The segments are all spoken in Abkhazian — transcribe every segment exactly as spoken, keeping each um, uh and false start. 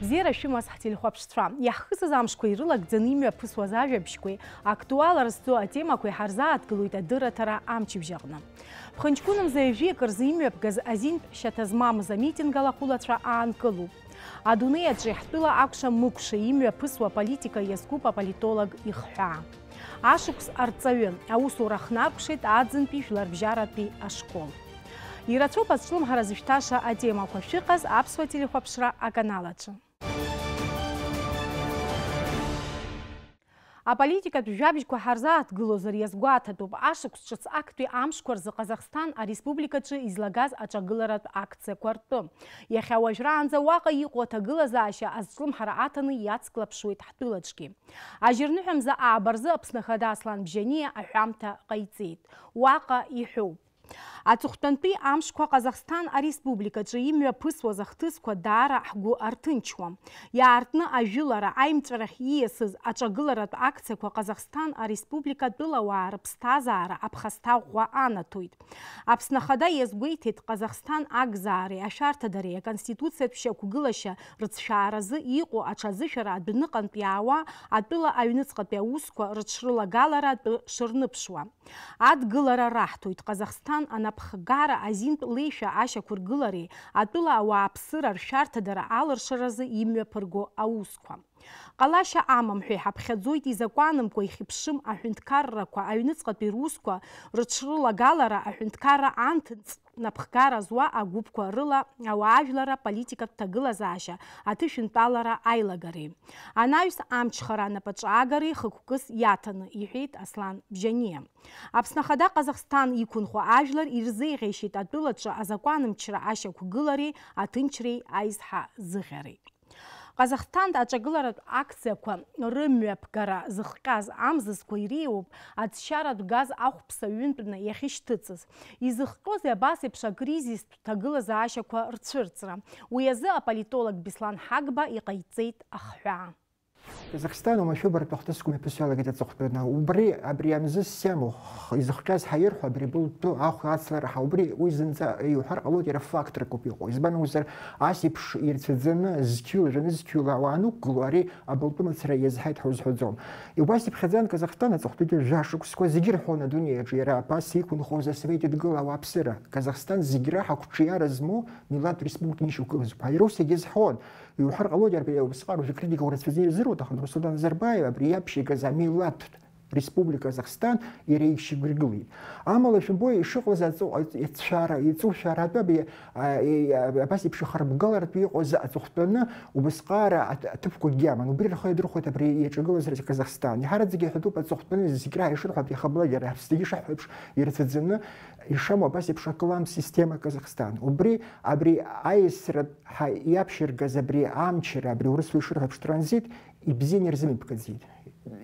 Бзиара шәымаз ҳтелехәаԥшцәа, иаҳхысыз амшқәа ирылагӡаны имҩаԥысуаз ажәабжьқәеи актуалра зцу атемақәеи ҳарзааҭгылоит адырраҭара амчыбжь аҟны. Ԥхынҷкәынымза ҩажәи акы рзы имҩаԥгаз азинтә шьаҭа змамыз амитинг алахәылацәа аанкылоуп. Адунеи аҿы ҳтәыла акәша-мыкәша имҩаԥысуа аполитика иазкуп аполитолог ихҳәаа. Ашықәс арҵаҩы, аусура хнаркәшеит аӡынтәи жәларбжьаратәи ашкол. Ирацәоуп азҿлымҳара зышәҭаша атемақәа, шәыҟаз аԥсуа телехәаԥшра аканал аҿы. Аполитикатә жәабжьқәа ҳарзааҭгылозар иазгәаҭатәуп, ашықәс ҿыц актәи амшқәа рзы Ҟазахсҭан Ареспубликаҿы излагаз аҿагыларатә акциақәа ртәы. Иахьа уажәраанӡа уаҟа иҟоу аҭагылазаашьа азҿлымҳара аҭаны иацклаԥшуеит ҳтәылаҿгьы. Ажьырныҳәа мза ааба рзы Аԥсны Ахада Аслан Бжьаниа аҳәамҭа ҟаиҵеит. Уаҟа иҳәоуп. Аҵыхәтәантәи амшқәа Ҟазахсҭан Ареспубликаҿы имҩаԥысуаз ахҭысқәа даара ҳгәы арҭынчуам. Иаартны ажәылара аимҵәарахь ииасыз аҿагыларатә акциақәа Ҟазахсҭан Ареспублика атәылауаа рыԥсҭазаара аԥхасҭа ӷәӷәа анаҭоит. Аԥсны Ахада иазгәеиҭеит, Ҟазахсҭан агзаареи ашәарҭадареи аконституциатә шьақәгылашьа рыцәшәааразы иҟоу аҽазышәара адәныҟантә иаауа атәыла аҩныҵҟатәи аусқәа рыҽрылагалара атәы шырныԥшуа. Адгылара раҳҭоит Ҟазахсҭан анапхгара азинтә леишәа ашьақәыргылареи атәыла ауааԥсыра ршәарҭадара алыршаразы имҩаԥырго аусқәа. Ҟалашьа амам ҳәа иҳаԥхьаӡоит изакәанымкәа ихьыԥшым аҳәынҭқаррақәа аҩныҵҟатәи русқәа рыҽрылагалара, аҳәынҭқарра анҭыҵ напхгара зуа агәыԥқәа рыла ауаажәларра политикатә ҭагылазаашьа аҭышәынтәалара аилагареи анаҩс амчхара анапаҿаагареи хықәкыс иаҭаны, иҳәеит Аслан Бжьаниа. Аԥсны Ахада Ҟазахсҭан иқәынхо ажәлар ирзеиӷьеишьеит атәылаҿы азакәанымчра ашьақәгылареи аҭынчреи аизҳа зыӷьареи. Ҟазахсҭан аҿагыларатә акциақәа рымҩаԥгара зыхҟьаз амзызқәа иреиуоуп аӡшьаратә газ ахәԥса ҩынтәны иахьышьҭыҵыз. Изыхҟьозеи абас еиԥш акризистә ҭагылазаашьақәа рцәырҵра? Уи азы аполитолог Беслан Ҳагба иҟаиҵеит ахҳәаа. Казахстан уамашәыбаратәы ахҭысқәа мҩаԥысуа иалагеит аҵыхәтәаны. Убри, абри амзызс иамоу, х-, изыхҟьаз ҳаирҳәо, абри абылтәы ахә ацлара ҳа-, убри уи зынӡа иуҳәар ҟалоит, иара факторк ауп иҟоу. Избан акәзар, ас еиԥш ирцәаӡаны, зқьыла, жәаны зқьыла ауаа анықәгыло, ари абылтәы мацара иазҳаит ҳәа узҳәаӡом. Убас иԥхьаӡан Казахстан аҵыхәтәантәи жәа шықәсқәа зегьы ирҳәон адунеи аҿы, иара аԥас иқәынхоз асовет идгыла ауааԥсыра. Казахстан зегь раҳа қәҿиара змоу милаҭтә республика ишьақәгылаз ҳәа. Иара ус егьазҳәон. Иуҳәар ҟалоит, иарбан убасҟак уажәы критика урацәаӡаны иазыруа уҭахын, Руслан Назарбаев абри иаԥшьигаз амилаҭтә республика Казахстан иара ишьақәиргылеит. Амала, шәымбои, ишыҟалаз аҵу-, ацәшәара, иҵушәаратәы абри, а, и-, а, абас еиԥш ихарбгаларатәы иҟоз аҵыхәтәаны убасҟак аҭ-, аҭыԥқәакгьы аман. Убри рхы иадырхәоит абри иаҿагылаз Казахстан. Иҳараӡак иҳәатәуп аҵыхәтәаны зегь раҳа ишырҳәо абри ахаблогьара, аԥсҭагьы шаҳҳәо еиԥш, ирацәаӡаны ишамоу абас еиԥш аклам система Казахстан. Убри, абри аиасратә ҳа-, иаԥшьыргаз абри амчра, абри урысла ишырҳәо еиԥш транзит, ибзианы ирзымҩаԥгаӡеит.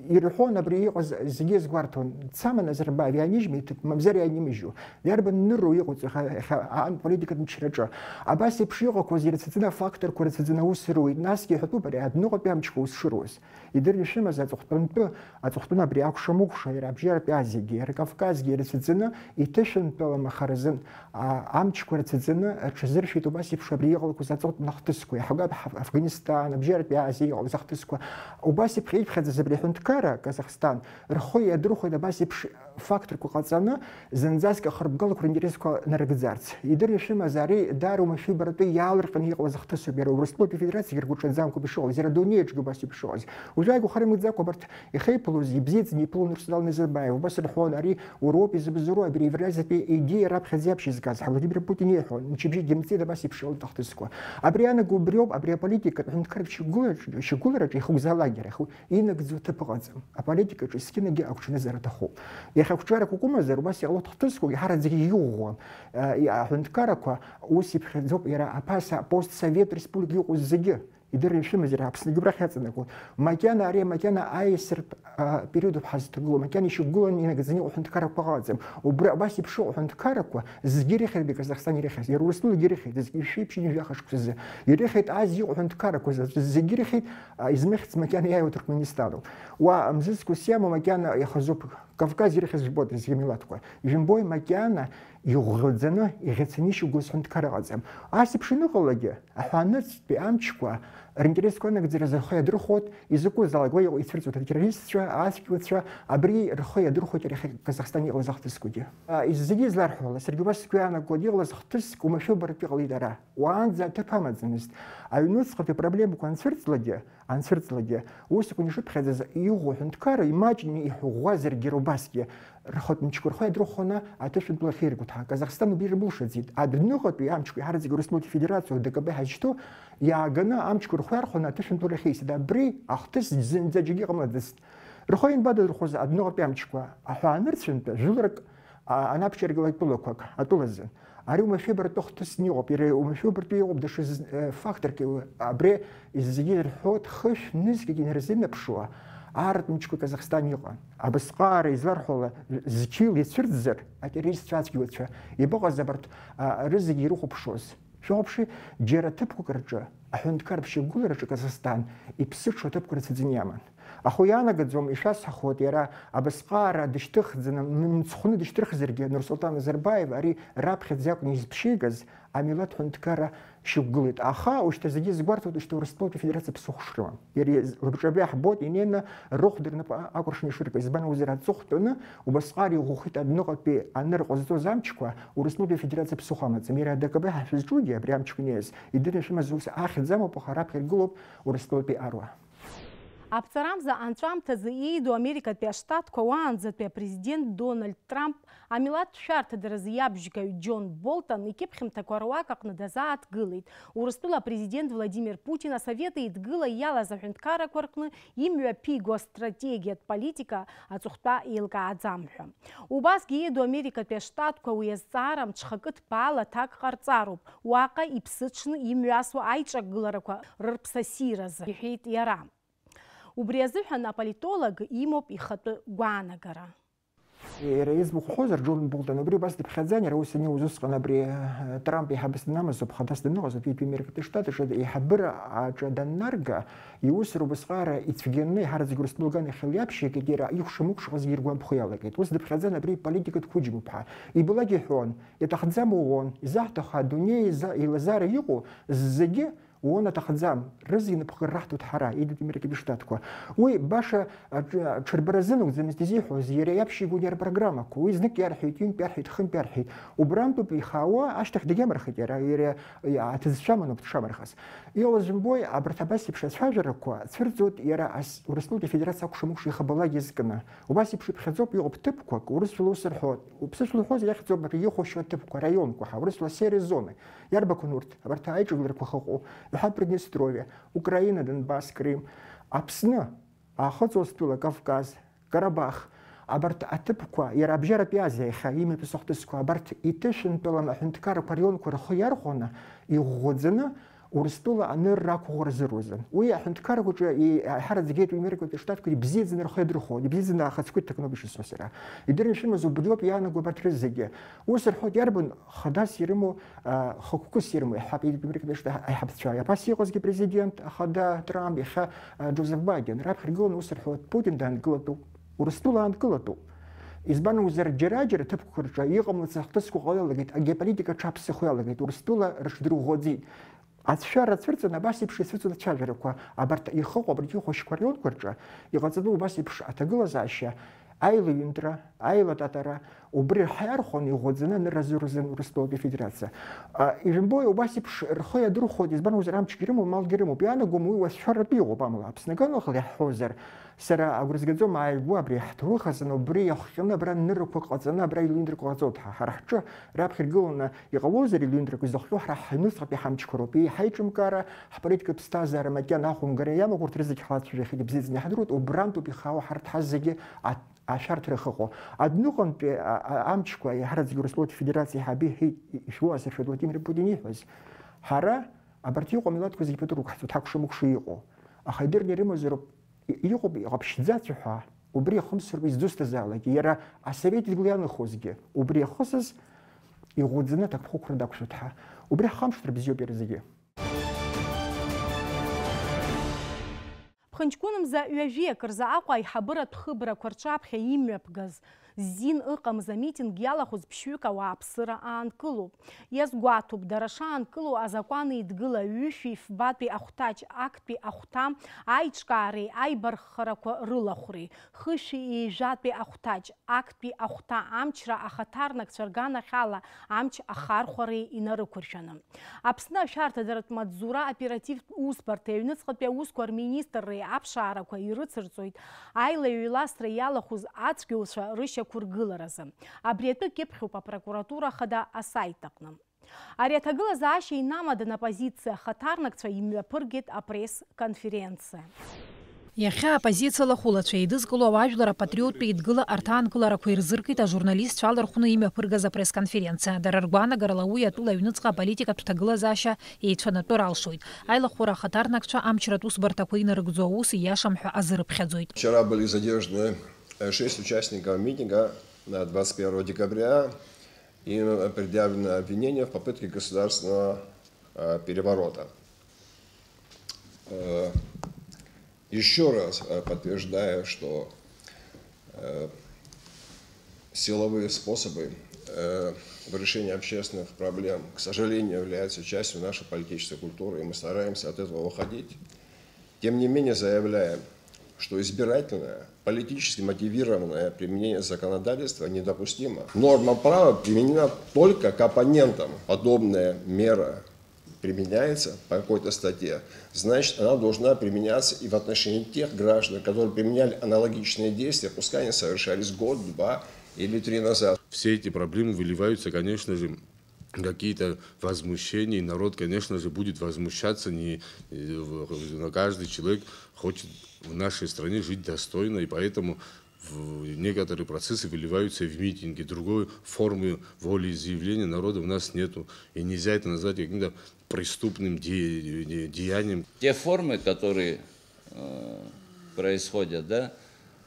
Ирҳәон абри иҟаз зегьы иазгәарҭон, дцама Назарбаев, иааныжьма иҭыԥ, мамзар иаанимыжьу? Иарбан нырроу иҟоуҵо иахьа, иахьа аан политикатә мчраҿы? Абас еиԥш иҟақәаз ирацәаӡаны афакторқәа рацәаӡаны аус руеит, насгьы иҳәатәуп ари адәныҟатәи амчқәа узшыруаз. Идырҩашәымаз аҵыхәтәантәы, аҵыхәтәан абри акәша-мыкәша, иара Абжьаратәи Азиагьы, иара Кавказгьы ирацәаӡаны, иҭышәынтәалама харазын, а, амчқәа рацәаӡаны аҽазыршәеит убас еиԥш абри иҟалақәаз аҵыхәтәан ахҭысқәа, иаҳаугап Аф-, Афганистан, Абжьаратәи Азиа иҟалаз ахҭысқәа. Убас иԥхьа иԥхьаӡаз абри аҳәынҭқарра, Казахстан, рхы иадырхәеит абас еиԥш факторқәа ҟаҵаны, зынӡаск ахырбгалақәа ринтересқәа нарыгӡарц. Идырҩашәымаз ари даара уамашәыбаратәы иаалырҟьаны иҟалаз ахҭысуп, иара Урыстәылатәи Афедерациагьы ргәырҽанӡамкәа ишыҟалаз, иара адунеи аҿгьы убас еиԥш иҟалаз. Уажәы агәахара имыӡакәа абарҭ иахьеиԥылоз, ибзиаӡаны иԥылон Руслан Назарбаев. Убас рҳәон, ари уроуп изыбзоуроу, абри аевразиатәи идеиа раԥхьаӡа иаԥшьызгаз, ҳа Владимир Путин иеиҳәон, мчыбжьыкгьы имҵит абас еиԥш иҟалеит ахҭысқәа. Абри анаго убриоуп, абри аполитикатә ҳәынҭқарратә шьақәгылараҿ, шьақәгылараҿ иахьа угзаалакгьы арахь инагӡоу ҭыԥ ыҟаӡам. Аполитикаҿы есқьынагьы агәҽанызара аҭахуп. Иахьа ақәҿиарақәак умазар, убас иҟалоит хҭысқәак, иҳараӡак иӷәӷәам. Э, и-, аҳәынҭқаррақәа ус иԥхьаӡоуп, иара аԥаса апостсовет республика иҟоу зегьы. Идырҩашәымыз иара Аԥсныгьы убрахь иаҵанакуан. Макьана ари, макьана аиасыртә, а, периодуп ҳазҭагылоу, макьана ишьақәгыланы инагӡаны иҟоу ҳәынҭқаррақәа ҟалаӡам. Убра, абас еиԥш иҟоу ҳәынҭқаррақәа зегьы ирыхьит абри Казахстан ирыхьыз, иара Урыстәылагьы ирыхьит, зегь ишәи ԥшьынҩажәи жәаха шықәсазы. Ирыхьит Азиа иҟоу ҳәынҭқаррақәа зегьы ирыхьит, а, измыхьӡ макьана иааиуа Ҭырқәманистан ауп. Уа мзызқәас иамоу макьана иахазоуп Кавказ ирхьыз жәбоит зегьы милаҭқәа. Ижәымбои, макьана иӷәӷәаӡаны, иӷьацаны ишьақәгылаз ҳәынҭқар ыҟаӡам. Ас еиԥш аныҟалогьы, аҳәаанырцәтәи амчқәа ринтересқәа анагӡаразы рхы иадырхәоит, изакәызаалак уа иҟоу ицәырҵуеит атеррористцәа, ацәгьауцәа, абри рхы иадырхәоит иара иахьа Казахстан иҟалаз ахҭысқәагьы. А, изы зегьы изларҳәо ала, саргьы убас сгәы иаанагоит, иҟалаз ахҭыск уамашәа убартә иҟалеит ара. Уаанӡа аҭыԥ амаӡамызт. Аҩнуҵҟатәи апроблемақәа анцәырҵлакгьы, анцәырҵлакгьы, ус акәын ишыԥхьаӡаз, иӷәӷәоу аҳәынҭқарра, имаҷны иҳәыӷәӷәазаргьы, убасгьы рхатә мчқәа рхы иадырхәаны аҭышәынтәыла ахьиргәҭа. Казахстан убри ирмылшаӡеит. Адәныҟатәи амчқәа иаҳараӡак Урыстәылатәи Афедерациа, ДКБ ҳазшьҭоу, иааганы амчқәа рхы иархәаны аҭышәынтәыла ахьеисит. Абри ахҭыс зынӡа џьаргьы ҟамлаӡацт. Рхы ианбадырхәоз адәныҟатәи амчқәа? Аҳәаанырцәынтәа жәыларак, а, анапшьаргала атәылақәак, атәылазы. Ари уамашәа убартәы ахҭысны иҟоуп, иара уамашәа убартәы иҟоуп даҽа з-, э, факторк, э, абри зегьы ирҳәоит, хышә нызқьҩык инарзынаԥшуа, ааратә мчқәа Казахстан иҟан. Абасҟаара изларҳәо ала, зқьыла ицәырҵзар, атеррористцәа, ацәгьауцәа, ибыҟаз абарҭ, а, рызегьы ирыхәаԥшуаз. Шәыхәаԥши, џьара ҭыԥқәак рҿы, аҳәынҭқарратә шьақәгылараҿы Казахстан иԥсыҽу аҭыԥқәа рацәаӡаны иаман. Аха уи иаанагаӡом, ишәасҳәахуеит, иара абасҟаара дышьҭыхӡаны, м-, мцхәны дышьҭырхзаргьы, Нурсултан Назарбаев ари раԥхьаӡа акәын изԥшьигаз, амилаҭ ҳәынҭқарра шьақәгылеит. Аха ушьҭа зегьы згәарҭоит, ушьҭа Урыстәылатәи Афедерациа ԥсыхәа шрымам. Иара лабҿабеи ҳбоит, инеины рыхәда рнапы акәыршаны ишыркыз. Избан акәзар, аҵыхәтәаны убасҟак иӷәӷәахеит адәныҟатәи аныр ҟазҵоз амчқәа, Урыстәылатәи Афедерациа ԥсыхәа амаӡам. Иара АДКБ ҳәа шәызҿугьы абри амчқәа инеиз, идырны шәымаз ус ахьӡ амоуп, аха раԥхьа иргылоуп Урыстәылатәи аруаа. Аԥҵарамза анҵәамҭазы иеиду Америкатәи Аштатқәа уаанӡатәи апрезидент Дональд Трамп амилаҭ шәарҭадаразы иабжьгаҩ Џьон Болтон икьыԥхьымҭақәа руак аҟны дазааҭгылеит. Урыстәыла апрезидент Владимир Путин Асовет Еидгыла иалаз аҳәынҭқаррақәа рҟны имҩаԥиго астратегиатә политика аҵыхәтәа еилкааӡам ҳәа. Убасгьы иеиду Америкатәи Аштатқәа уи азҵаара мҽхакы ҭбаала аҭак ҟарҵароуп, уаҟа иԥсыҽны имҩасуа аиҿагыларақәа рырԥсасиразы, иҳәеит иара. Убри азыҳәан аполитолог имоуп ихатәы гәаанагара. Иара иӡбахә ҳҳәозар, Џьон Болтон убри убас дыԥхьаӡан, иара ус аниуз усҟан абри, э, Трамп еиҳабыс данамаз ауп, хадас даныҟаз ауп, итәи Америкатәи Штатаҿы аиҳабыра аҿы даннарга, иусура убасҟаара ицәгьаны, иаҳараӡак Урыстәыла аганахьала иаԥшьигеит, иара ихәша-мыкәшахазгьы иргәамԥхо иалагеит. Ус дыԥхьаӡан абри политикатә қәыџьмуп ҳәа. Ибалак иҳәон, иаҭахӡам ООН, изаҳҭаху адунеи иза-, еилазаара иҟоу зегьы ООН аҭахӡам, рызегьы напхгара раҳҭоит ҳара, идут Америкатәи Штатқәа. Уи баша аҿ-, аҽырбара азын акәӡамызт изиҳәоз, иара иаԥшьигон иара программақәа. Уи знык иарҳәеит, ҩынтә иарҳәеит, хынтә иарҳәеит. Убрантәуп ихаауа, ашьҭахь дагьамырхеит иара, иара, иа-, аҭыӡшәа аманоуп дшамырхаз. Иҟалаз умбои, абарҭ абас еиԥш ацәажәарақәа цәырҵуеит иара ас-, Урыстәылатәи Афедерациа акәша-мыкәша ихабалак иазкны. Убас еиԥш иԥхьаӡоуп, иҟоуп ҭыԥқәак, урысшәала ус рҳәоит. Уԥсышәала уҳәозар, иахьӡуп абарҭ ихәашьуа аҭыԥқәа, раионқәа ҳәа, урысшәала серые зоны. Иарбақәан урҭ? Абарҭ аиҿагыларақәа ахьыҟоу, иҳәа Приднестровиа, Украина, Донбасс, Крым, Аԥсны, Аахыҵ Урыстәыла, Кавказ, Карабах, абарҭ аҭыԥқәа, иара абжьаратәи Азиа иахьа имҩаԥысуа ахҭысқәа, абарҭ иҭышәынтәалан аҳәынҭқаррақәа раионқәа рхы иархәаны, иӷәӷәаӡаны, Урыстәыла анырра ақәыӷәӷәара зыруазын. Уи аҳәынҭқаррақәаҿы и-, аиҳараӡак иеит Америкатәи Штатқәа ибзиаӡаны рхы иадырхәон, ибзиаӡаны ахаҵкы иҭакноуп ишысҳәо сара. Идырны ишәымаз убриоуп иаанаго абарҭ рызегьы. Ус рҳәоит, иарбан хадас ирымоу, а, хықәкыс ирымоу, иаҳҳәап, Америкатәи Штат аиҳабацәа. Абас иҟазгьы президент ахада Трамп, иахьа, а, Џозеф Байден. Раԥхьа иргыланы ус рҳәоит, Путин даанкылатәуп, Урыстәыла аанкылатәуп. Избан акәзар, џьара-џьара ҭыԥқәа рҿы иҟамлац ахҭысқәа ҟало иалагеит, агеополитика аҽаԥсахуа иалагеит, Урыстәыла рыҽдырӷәӷәаӡеит. Ацәшәара цәырҵын, абас еиԥш ицәырҵуан ацәажәарақәа, абарҭ ихыҟоу абарҭ ихәашьқәа раионқәа рҿы иҟаҵатәу убас еиԥш аҭагылазаашьа, аилаҩынтра, аилататара, убри рҳаиархон иӷәӷәаӡаны анырра азыруазын Урыстәылатәи Афедерациа. А, ижәымбои, убас еиԥш рхы иадырхәоит, избан акәзар, амчгьы рымоуп, малгьы рымоуп, иаанагом уи уацәшәаратәы иҟоуп, амала, Аԥсны аганахьала иаҳҳәозар, сара агәра згаӡом, ааигәа абри ҳҭоурых азын убри иахҟьаны абра ныррақәак ҟаҵаны абра илҩынтрақәа ҟаҵоит ҳәа. Ҳара ҳҿы раԥхьа иргыланы иҟалозар илҩынтрақәа изыхҟьо ҳара ҳаҩнуҵҟатәи ҳамчқәа роуп, еиҳа еиҿымкаара, ҳполитикатә ԥсҭазаара макьана ахәымгара иамоуп, урҭ рызегь ҳлацәажәахьеит, ибзиаӡаны иҳадыруеит, убрантәуп ихаау ҳарҭ ҳазегьы аҭ-, ашәарҭара ахьыҟоу. Адәныҟантәи, а, а, амчқәа, еиҳараӡак Урыстәылатәи Афедерациа аиҳабы иҳәеит, ишәгәаласыршәоит Владимир Путин ииҳәаз. Ҳара абарҭ иҟоу амилаҭқәа зегьы пату рықәҳҵоит, ҳакәша-мыкәша иҟоу. Аха идырны ирымазароуп, и-, иҟоуп иҟаԥшьӡацәа ҳәа, убри иахымсыруа изусҭазаалакгьы, иара асовет идгьыл иаанхозгьы, убри иахысыз иӷәӷәаӡаны аҭакԥхықәра дақәшәоит ҳәа. Убри ҳхамышҭра бзиоуп иара зегьы. Ԥхынҷкәынымза ҩажәи акырзы Аҟәа аиҳабыратә хыбрақәа рҿаԥхьа имҩаԥгаз Зин ыҟамыз амитинг иалахәыз ԥшьҩык ауааԥсыра аанкылоуп. Иазгәаҭоуп, дара шаанкылоу азакәан еидгыла ҩышәи фбатәи ахәҭаҷ актәи ахәҭа аиҿкаареи аибарххарақәа рылахәреи, хышәи ҩажәатәи ахәҭаҷ актәи ахәҭа амчра ахаҭарнакцәа рганахьала амч ахархәареи инарықәыршәаны. Аԥсны ашәарҭадаратә маҵзура оперативтә усбарҭа аҩныҵҟатәи аусқәа рминистрреи аԥшаарақәа ирыцырҵоит аилаҩеиласра иалахәыз ацәгьоуцәа рышьақәыргыларазы. Абри атәы кьыԥхьуп апрокуратура хада асайт аҟны. Ари аҭагылазаашьа инамадан оппозициа ахаҭарнакцәа имҩаԥыргеит апресс-конференциа. Иахьа аоппозициа лахәылацәа еидызкыло ауаажәлар апатриоттә еидгыла арҭ аанкыларақәа ирзыркит ажурналистцәа алархәны имҩаԥыргаз апресс-конференциа. Дара ргәаанагарала уи атәыла аҩныҵҟа аполитикатә ҭагылазаашьа еицәанатәыр алшоит. Аилахәыра ахаҭарнакцәа амчратә усбарҭақәа инарыгӡо аус ииашам ҳәа азырыԥхьаӡоит. Вчера были задержаны, э, шесть участников митинга на двадцать первого декабря. Им предъявлено обвинение в попытке государственного, э, переворота. Э, Ещё раз, э, подтверждаю, что, э, силовые способы, э, в решении общественных проблем, к сожалению, являются частью нашей политической культуры, и мы стараемся от этого уходить. Тем не менее, заявляем, что избирательное, политически мотивированное применение законодательства недопустимо. Норма права применена только к оппонентам. Подобная мера применяется по какой-то статье, значит, она должна применяться и в отношении тех граждан, которые применяли аналогичные действия, пускай они совершались год, два или три назад. Все эти проблемы выливаются, конечно же, какие-то возмущения, и народ, конечно же, будет возмущаться, не, э, в-, но каждый человек хочет в нашей стране жить достойно, и поэтому в-, некоторые процессы выливаются в митинги, другой формы волеизъявления народа у нас нету, и нельзя это назвать каким-то преступным де-, де-, деянием. Те формы, которые, э, происходят, да,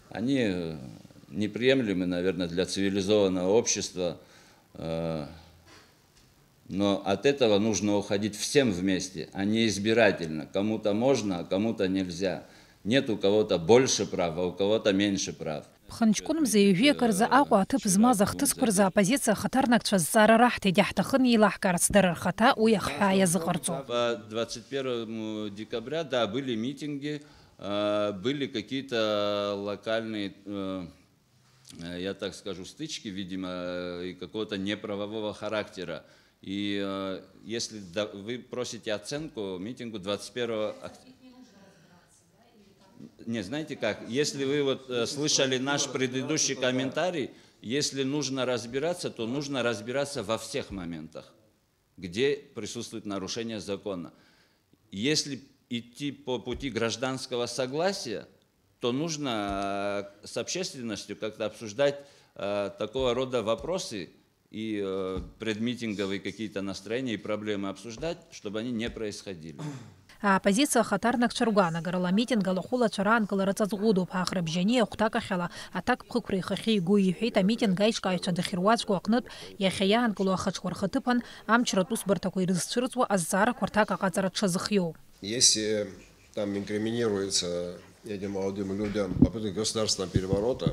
они, э, неприемлемы, наверное, для цивилизованного общества. Э, но от этого нужно уходить всем вместе, а не избирательно. Кому-то можно, а кому-то нельзя. Нет у кого-то больше прав, а у кого-то меньше прав. Ԥхынҷкәынмза ҩажәи акырзы Аҟәа аҭыԥ змаз ахҭысқәа рзы аоппозициа ахаҭарнакцәа зҵаара раҳҭеит, иаҳҭахын еилаҳкаарц дара рхаҭа уи ахҳәаа иазыҟарҵо. По двадцать первому декабря, да, были митинги, э, были какие-то локальные, э, э, я так скажу, стычки, видимо, э, и какого-то неправового характера. И, э, если да-, вы просите оценку митингу двадцать первого октября. Не, знаете как, если вы вот, э, слышали наш предыдущий комментарий, если нужно разбираться, то нужно разбираться во всех моментах, где присутствует нарушение закона. Если идти по пути гражданского согласия, то нужно, э, с общественностью как-то обсуждать, э, такого рода вопросы и, э, предмитинговые какие-то настроения и проблемы обсуждать, чтобы они не происходили. Аоппозициа ахаҭарнакцәа ргәаанагарала, амитинг алахәылацәа раанкылара ҵаҵӷәыдоуп, ахрабжьани ахәҭакахьала аҭакԥхықәра ихахьы игәы иҳәеит амитинг аиҿкааҩцәа дахьыруаӡәку аҟнытә, иахьа иаанкылоу ахаҿқәа рхаҭыԥан амчратә усбарҭақәа ирызцәырҵуа азҵаарақәа рҭак аҟаҵара дшазыхиоу. Если там инкриминируется этим молодым людям попытка государственного переворота,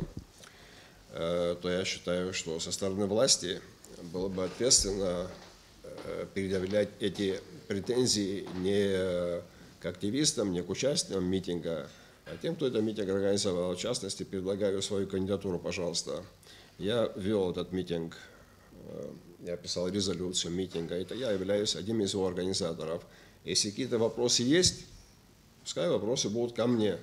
э, то я считаю, что со стороны власти было бы ответственно, э, предъявлять эти претензии не, э, к активистам, не к участникам митинга, а тем, кто этот митинг организовал. В частности, предлагаю свою кандидатуру, пожалуйста. Я вёл этот митинг, э, я писал резолюцию митинга. Это я являюсь одним из его организаторов. Если какие-то вопросы есть, пускай вопросы будут ко мне,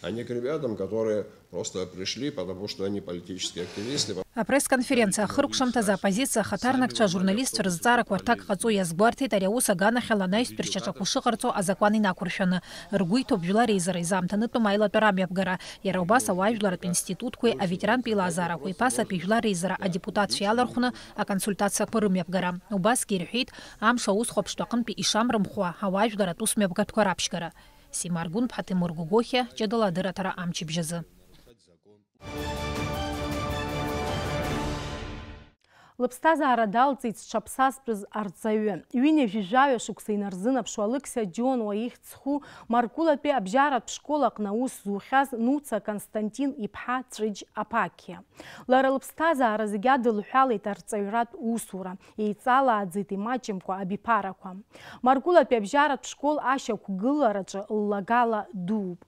а не к ребятам, которые просто пришли, потому что они политические активисты. Апресс-конференциа ахыркәшамҭазы аоппозициа ахаҭарнакцәа ажурналистцәа рызҵаарақәа рҭак ҟаҵо иазгәарҭеит ари аус аганахьала анаҩстәи ршьаҿақәа шыҟарҵо азакәан инақәыршәаны. Ргәы иҭоуп жәлар реизара изаамҭанытәым аилатәара амҩаԥгара. Иара убас ауаажәларратә институтқәеи аветерантә еилазаарақәеи ԥасатәи жәлар реизара адепутатцәа иалархәны аконсультациақәа рымҩаԥгара. Убасгьы ирҳәеит, амш аусхәаԥштә аҟынтәи ишамрымхуа ауаажәларратә усмҩаԥгатәқәа раԥшьгара. Сима Аргәынԥҳа, Тимур Гогохиа, ҷыдала адырраҭара амчыбжь азы. Лыԥсҭазаара далҵит зҽаԥсазтәыз арҵаҩы. Ҩынҩажәи жәаҩа шықәса инарзынаԥшуа Алықьса Џьонуа ихьӡ зху Маркулатәи абжьаратә школ аҟны аус зухьаз Нуца Константин иԥҳа Ҵәыџь Аԥақьиа. Лара лыԥсҭазаара зегьы адылҳәалеит арҵаҩратә усура, еиҵалааӡеит имаҷымкәа абиԥарақәа. Маркулатәи абжьаратә школ ашьақәгылараҿы ллагала дууп.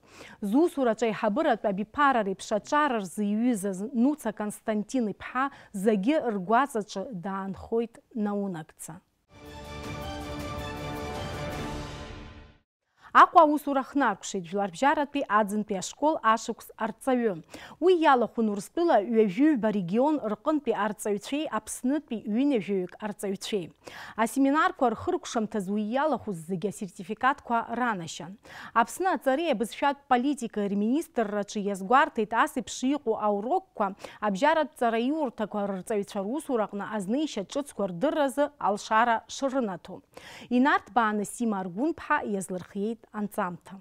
Зусураҿы аиҳабыратә абиԥара реиԥш аҿар рзы иҩызаз Нуца Константин иԥҳа зегьы ргәаҵаҿы даанхоит наунагӡа. Аҟәа аусура хнаркәшеит Жәларбжьаратәи аӡынтәи ашкол ашықәс арҵаҩы. Уи иалахәын Урыстәыла ҩажәи ҩба регион рҟынтәи арҵаҩцәеи Аԥснытәи ҩынҩажәаҩык арҵаҩцәеи. Асеминарқәа рхыркәшамҭаз уи иалахәыз зегьы асертификатқәа ранашьан. Аԥсны аҵареи абызшәатә политикеи рминистрраҿы иазгәарҭеит ас еиԥш иҟоу аурокқәа абжьаратә ҵараиурҭақәа рырҵаҩцәа русураҟны азнеишьа ҿыцқәа рдырразы алшара шрынаҭо. Инарҭбааны Сима Аргәынԥҳа иазлырхиеит анҵамҭа.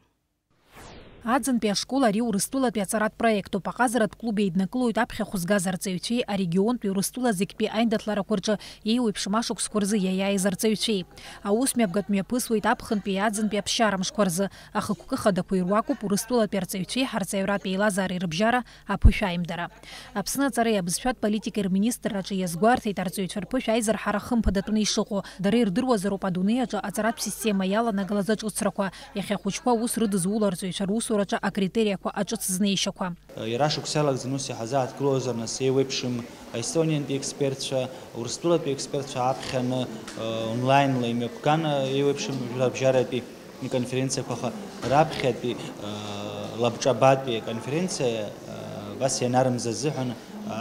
Аӡынтәи ашкол ари Урыстәылатәи аҵаратә проектуп. Аҟазаратә клуб еиднакылоит аԥхьахә згаз арҵаҩцәеи арегионтәи Урыстәыла зегьтәи аиндыҭларақәа рҿы еиуеиԥшым ашықәсқәа рзы иаиааиз арҵаҩцәеи. Аусмҩаԥгатә мҩаԥысуеит аԥхынтәи аӡынтәи аԥсшьара мшқәа рзы. Ахықәкы хадақәа ируакуп Урыстәылатәи арҵаҩцәеи ҳарҵаҩратәи еилазаареи рыбжьара аԥышәаимдара. Аԥсны аҵареи абызшәатә политикеи рминистрраҿы иазгәарҭеит арҵаҩцәа рԥышәа аизырҳара хымԥадатәны ишыҟоу. Дара ирдыруазароуп адунеи аҿы аҵаратә система иаланагалаз аҿыцрақәа, иахьа ахәыҷқәа аус рыдызуло арҵаҩцәа русураҿы акритериақәа аҿыц знеишьақәа. Иара шықәса иалагӡаны ус иҳазааҭгылозар, нас, еиуеиԥшым аестониянтәи експертцәа, урыстәылатәи експертцәа аԥхьаны, онлайнла имҩаԥган, еиуеиԥшым жәларбжьаратәи иконференциақәа, аха раԥхьатәи, э, лабҿабатәи аконференциа, э, абас ианарымза азыҳәан, э,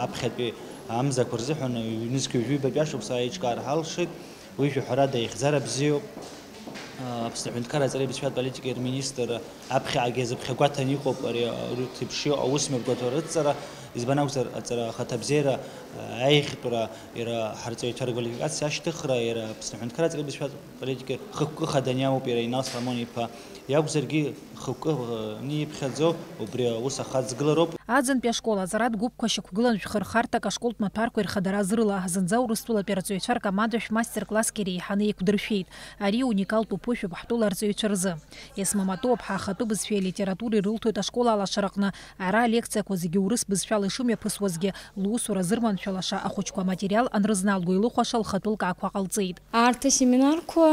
аԥхьатәи амзақәа рзыҳәан, э, ҩнызқьи ҩажәи ҩбатәи ашықәса аиҿкаара ҳалшеит. Уи, жәаҳәарада, ихьӡара бзиоуп. Э, Аԥсны аҳәынҭқарра аҵареи абызшәатә политикеи рминистр аԥхьаҟагьы азыԥхьагәаҭаны иҟоуп ари, э, урҭ еиԥш иҟоу аусмҩаԥгатәқәа рыдҵара, избан акәзар, аҵара ахаҭабзиара, э, аиӷьтәра, иара ҳарҵаҩцәа рквалификациа ашьҭыхра, иара Аԥсны аҳәынҭқарра аҵареи абызшәатә политика хықәкы хаданы иамоуп иара Инал Соломон-иԥа. Иакәзаргьы, хықәкы, э, ниԥхьаӡо убри аус ахаҵгылароуп. Аӡынтәи ашкол аҵаратә гәыԥқәа шьақәгылан жәхырхарҭак ашколтә маҭәарқәа ирхадара азырла, зынӡа Урыстәылатәи арҵаҩцәа ркоманда шә-мастер-класск иреиҳаны еиқәдыршәеит. Ари уникалтә уԥышәоуп ҳтәыла арҵаҩцәа рзы. Есма Матуа-ԥҳа ахатәы бызшәеи алитературеи рылҭоит ашкол алашараҟны. Ара алекциақәа зегьы урыс бызшәала ишымҩаԥысуазгьы, лусура зырманшәалаша ахәыҷқәа аматериал анрызналго илыхәаша лхатәы лкаақәа ҟалҵеит. Арҭ асеминарқәа,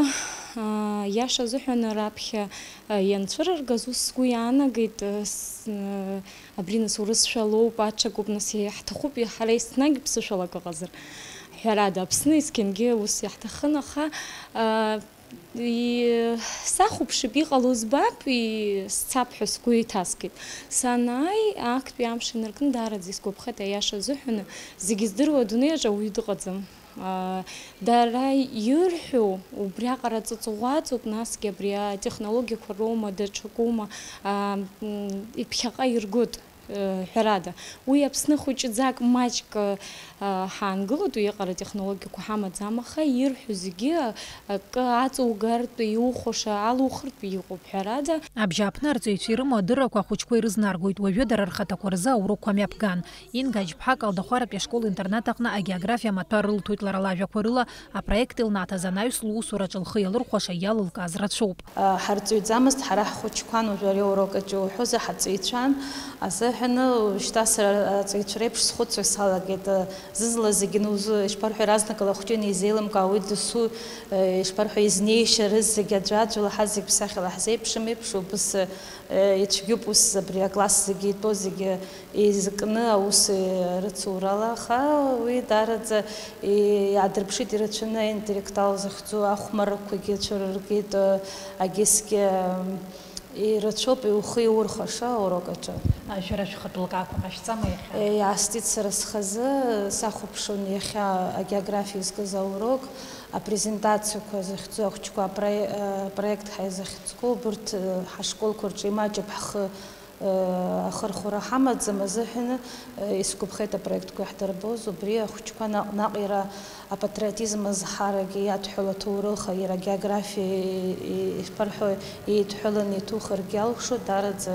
аа, иаша азыҳәан, раԥхьа, аа, ианцәырыргаз, ус сгәы иаанагеит, аа, с-, аа, абри, нас, урысшәа лоуп, аҽакуп, нас, иаҳҭахуп, ҳара еснагь ԥсышәала акы ыҟазар, ҳәарада, Аԥсны есқьынгьы ус иаҳҭахын, аха, аа, И-, сахәаԥшып, иҟало збап, и-, сцап ҳәа сгәы иҭаскит. Санааи, актәи амш инаркны даараӡа исгәаԥхеит, аиаша азыҳәаны, зегьы здыруа адунеи аҿы ауаҩы дыҟаӡам. Аа, дара ирҳәо убриаҟара ҵыҵӷәаҵоуп, насгьы абри атехнологиақәа роума, даҽакума, аа, м, иԥхьаҟа иргоит. Ҳәарада, уи Аԥсны хәыҷӡак маҷк, ҳаангылоит, уиаҟара атехнологиақәа ҳамаӡам, аха ирҳәо зегьы акы аҵоугартә, иухәаша алухыртә иҟоуп, ҳәарада. Абжьааԥны арҵаҩцәа ирымоу адыррақәа ахәыҷқәа ирызнаргоит, уажәы дара рхаҭақәа рзы аурокқәа мҩаԥган. Инга Аџьԥҳа Калдахәаратәи ашкол-интернат аҟны агеографиа амаҭәар рылҭоит лара лажәақәа рыла, апроект илнаҭаз анаҩс лусураҿы лхы иалырхәаша иалылкааз рацәоуп. Ҳарҵаҩӡамызт ҳара ҳхәыҷқәан, уажәы ари аурок аҿы иуҳәозар, ҳарҵаҩцәан азыҳәан, шьҭа сара арҵаҩцәа реиԥш схәыцуа салагеит, зызла зегьы нузу-, ишԥарҳәо, иаразнакала ахәыҷы инеизеилымкаа, уи досу, ишԥарҳәо, изнеишьа рызегь аӡәаӡәала, ҳазегь ԥсахьала ҳзеиԥшым еиԥш, убыс, ицәгьоуп ус абри акласс зегьы итәоу зегьы еизакны аус рыцурала, аха уи даараӡа иаадырԥшит ирацәаны, аинтеллектуал захьӡу ахәмаррақәагьы цәырыргеит, агьысгьы ирацәоуп ухы иурхаша аурок аҿы. Шәара шәхатәы лкаақәа ҟашәҵама иахьа? Иаасҭит сара схазы, сахәаԥшуан иахьа агеографиа изкыз аурок, апрезентациақәа захьӡу ахәыҷқәа, апрое-, апроект ҳәа изахьӡқәоу, убырҭ ҳашколқәа рҿы имаҷуп ҳхы ахырхәара ҳамаӡам азыҳәан, исгәаԥхеит апроектқәа иаҳдырбоз, убри ахәыҷқәа наҟ-наҟ иара апатриотизм азҳарагьы иадҳәалоу аҭоурых, иара агеографиа, ишԥарҳәо, еидҳәаланы иҭухыргьы алшоит, даараӡа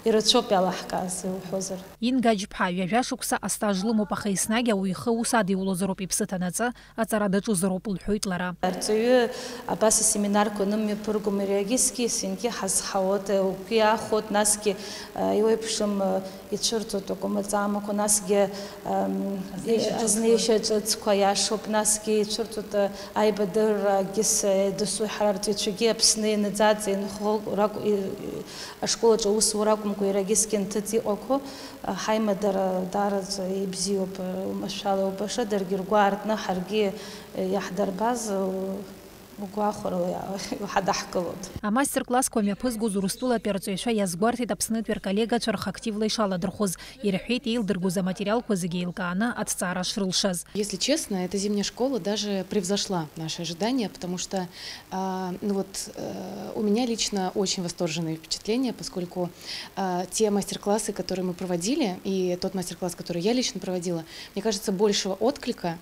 Ирацәоуп иалаҳкааз, иуҳәозар. Инга Аџьԥҳа ҩажәа шықәса астаж лымоуп, аха еснагь ауаҩы ихы аус адиулозароуп, иԥсы ҭанаҵы, аҵара даҿызароуп, лҳәоит лара. Арҵаҩы абас асеминарқәа анымҩаԥыргом, иара егьысгьы есынгьы ҳазҳауоит, угәы иахәоит, насгьы, а, еиуеиԥшым, а, ицәырҵуеит акәымаҵамақәа, насгьы, ам, азнеишьа ҿыц-, азнеишьа ҿыцқәа иашоуп, насгьы ицәырҵуеит, а, аибадыррагьы с-, дасу ҳара арҵаҩцәагьы Аԥсны ианаӡаӡа инхо ракә-, и-, ашкол аҿы аусура акәымкәа, иара егьысгьы анҭыҵ иҟақәоу, а, ҳаимадара даараӡа ибзиоуп, а, машәала иубаша, даргьы ргәы аартны ҳаргьы, а, иаҳдырбаз, а, угәахәарала иа-, иҳадаҳкылоит. Амастер-классқәа мҩаԥызгоз Урыстәылатәи арҵаҩцәа иазгәарҭеит Аԥснытәи рколлегацәа рхы активла ишаладырхәыз, ирҳәеит, еилдыргоз аматериалқәа зегьы еилкааны аҭҵаара шрылшаз. Если честно, эта зимняя школа даже превзошла наши ожидания, потому что, а, ну вот, э, у меня лично очень восторженные впечатления, поскольку, а, те мастер-классы, которые мы проводили, и тот мастер-класс, который я лично проводила, мне кажется, большего отклика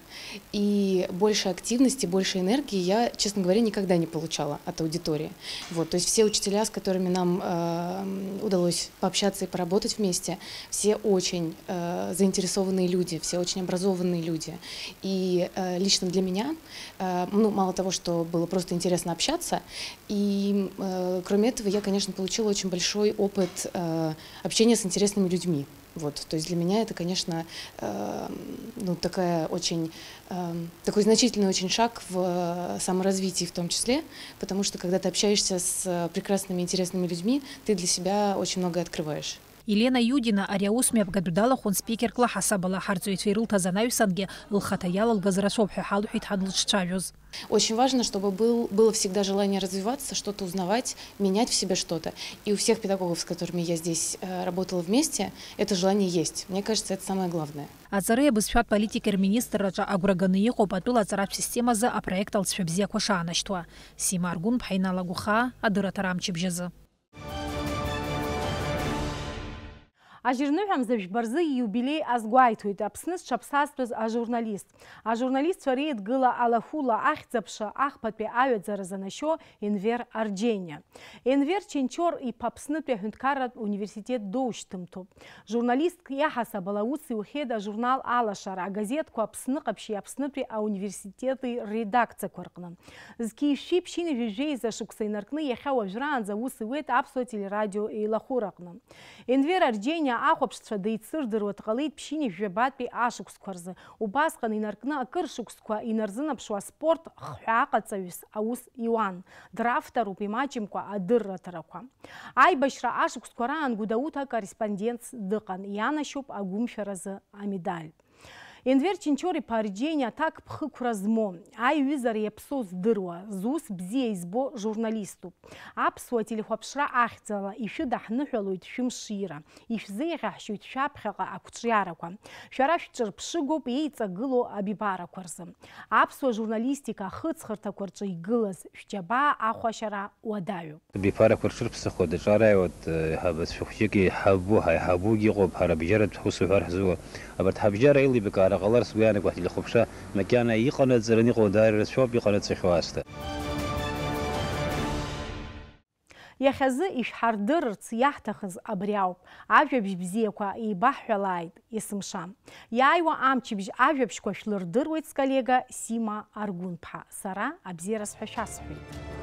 и больше активности, больше энергии я, честно говоря, никогда не получала от аудитории. Вот, то есть все учителя, с которыми нам, э, удалось пообщаться и поработать вместе, все очень, э, заинтересованные люди, все очень образованные люди. И, э, лично для меня, э, ну, мало того, что было просто интересно общаться, и, э, кроме этого, я, конечно, получила очень большой опыт, э, общения с интересными людьми. Вот, то есть для меня это, конечно, э, ну, такая очень, э, такой значительный очень шаг в, э, саморазвитии в том числе, потому что когда ты общаешься с, э, прекрасными, интересными людьми, ты для себя очень многое открываешь. Елена Иудина ари аус мҩаԥгатәы далахәын спикерк лаҳасабала, ҳарҵаҩцәа ирылҭаз анаҩсангьы лхаҭа иалалгаз рацәоуп ҳәа ҳалҳәеит ҳанлыҿцәажәоз. Очень важно, чтобы был, было всегда желание развиваться, что-то узнавать, менять в себе что-то. И у всех педагогов, с которыми я здесь, э, работала вместе, это желание есть. Мне кажется, это самое главное. Аҵареи абызшәатә политикеи рминистрраҿы агәра ганы иҟоуп атәыла аҵаратә системазы апроект алҵшәа бзиақәа шаанашьҭуа. Сима Аргәынԥҳа, Инал Агәхаа, адырраҭара амчыбжь азы. Ажьырныҳәа мза жәба рзы ииубилеи азгәеиҭоит Аԥсны зҽаԥсазтәыз ажурналист. Ажурналистцәа реидгыла алахәыла ахьӡ-аԥша ахԥатәи аҩаӡара занашьо Енвер Арџьениа. Енвер Ченчор-иԥа Аԥснытәи аҳәынҭқарратә университет доушьҭымҭоуп. Журналистк иаҳасабала аус иухьеит ажурнал Алашара, агазеҭқәа Аԥсны ҟаԥшьи Аԥснытәи ауниверситети рредакциақәа рҟны. Зқьи жәшәи ԥшьынҩажәи жәеиза шықәса инаркны иахьа уажәраанӡа аус иуеит Аԥсуа телерадио еилахәыраҟны. Енвер Арџьениа ахәаԥшцәа деицырдыруа дҟалеит ԥшьынҩажәи жәабатәи ашықәсқәа рзы, убасҟан инаркны акыр шықәсқәа инарзынаԥшуа аспорт хҳәааҟаҵаҩыс аус иуан, дравторуп имаҷымкәа адырраҭарақәа. Аибашьра ашықәсқәа раан Гәдоуҭа акорреспондентс дыҟан, ианашьоуп агәымшәаразы амедаль. Енвер Ченчор-иԥа Арџьениа аҭакԥхықәра змоу, аиҩызара иаԥсоу здыруа, зус бзиа избо журналиступ. Аԥсуа телехәаԥшра ахьӡала ишәыдаҳныҳәалоит шәымшира, ишәзеиӷьаҳшьоит шәаԥхьаҟа ақәҿиарақәа. Шәара шәҿырԥшыгоуп еиҵагылоу абиԥарақәа рзы. Аԥсуа журналистика ахыҵхырҭақәа рҿы игылаз шәџьабаа ахәашьара уадаҩуп. Абиԥарақәа рҽырԥсахуа даҿарааиуеит, еиҳабацәа хәҷык еиҳабу, ҳаиҳабугьы ыҟоуп, ҳара абжьаратә ҳусуҳәа ҳзуа. Абарҭ ҳабжьара еилибакаара ҟалар сгәы иаанагоит, ҳтелехәаԥшра макьана иҟанаҵараны иҟоу даара ирацәоуп, иҟанаҵахьоу аасҭа. Иахьазы ишәҳардырырц иаҳҭахыз абри ауп, ажәабжь бзиақәа еибаҳҳәалааит есымша. Иааиуа амчыбжь ажәабжьқәа шәлырдыруеит сколлега Сима Аргәынԥҳа, сара абзиараз ҳәа шәасҳәеит.